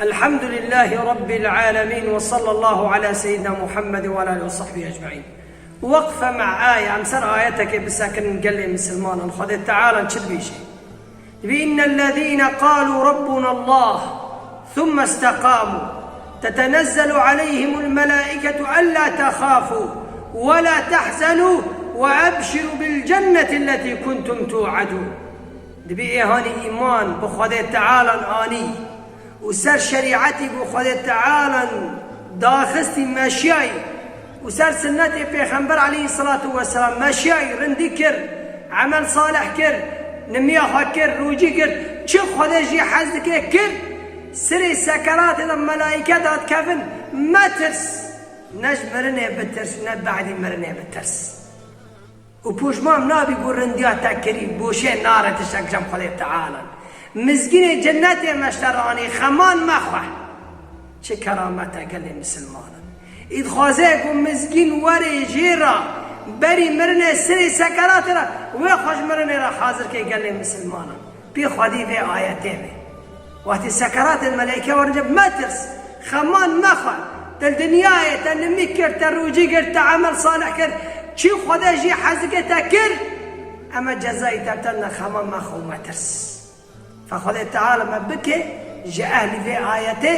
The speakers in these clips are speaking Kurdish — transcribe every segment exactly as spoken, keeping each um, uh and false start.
الحمد لله رب العالمين وصلى الله على سيدنا محمد وعلى آله وصحبه أجمعين. وقفة مع آية، em ser ayetekê bisekinin gelê misilmanan. Xwedê Teala çi dibêje? Dibê, إن الذين قالوا ربنا الله ثم استقاموا تتنزل عليهم الملائكة ألا تخافوا ولا تحزنوا وأبشروا بالجنة التي كنتم توعدون. Dibê ê hanî îman bi Xwedê Tealan anî û ser şerîetî ku Xwedê Tealan daxistî meşiyayî û ser sinnetê Pêxember aleyhisselatu vesselam meşiyayî rindî kir, emel salih kir, nimiya xwe kir, rûcî kir, çi Xwedê jî hez dike kir, sirê sekeratê de melaîke dadikevin, metirs, ne ji mirinê bitirs, ne be'dî mirinê bitirs. Û pûşman nabî ku rindiya te kirî, goşê nare tiştek cem Xwedê Teala. Mizgînê cennetê me ji te ranî, xeman mexwe. Çi keramet e gelê misilmanan. Îdxwaze ku mizgîn werê jê re, berî mirinê sirê sekeratê re, wê xwe ji mirinê re hazir kê gelê misilmanan. Pê xwedî vê ayetê be. Wextê sekeratên meleyke werin cem, metirs, xeman mexwe. Te li dinyayê te nimî kir, te rûcî kir, te emel salih kir. Çi Xwedê jî hezike te kir, eme cezayî te bidin, xeman mexwe û metirs. Fe Xwedê Teala me bike ji ehlî vê ayetê,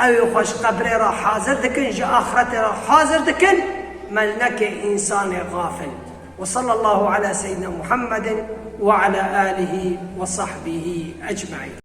ew ê xwe ji qebrê re hazir dikin, ji axretê re hazir dikin, me neke însanê xafil. وصلى الله على سيدنا محمد وعلى آله وصحبه أجمعين.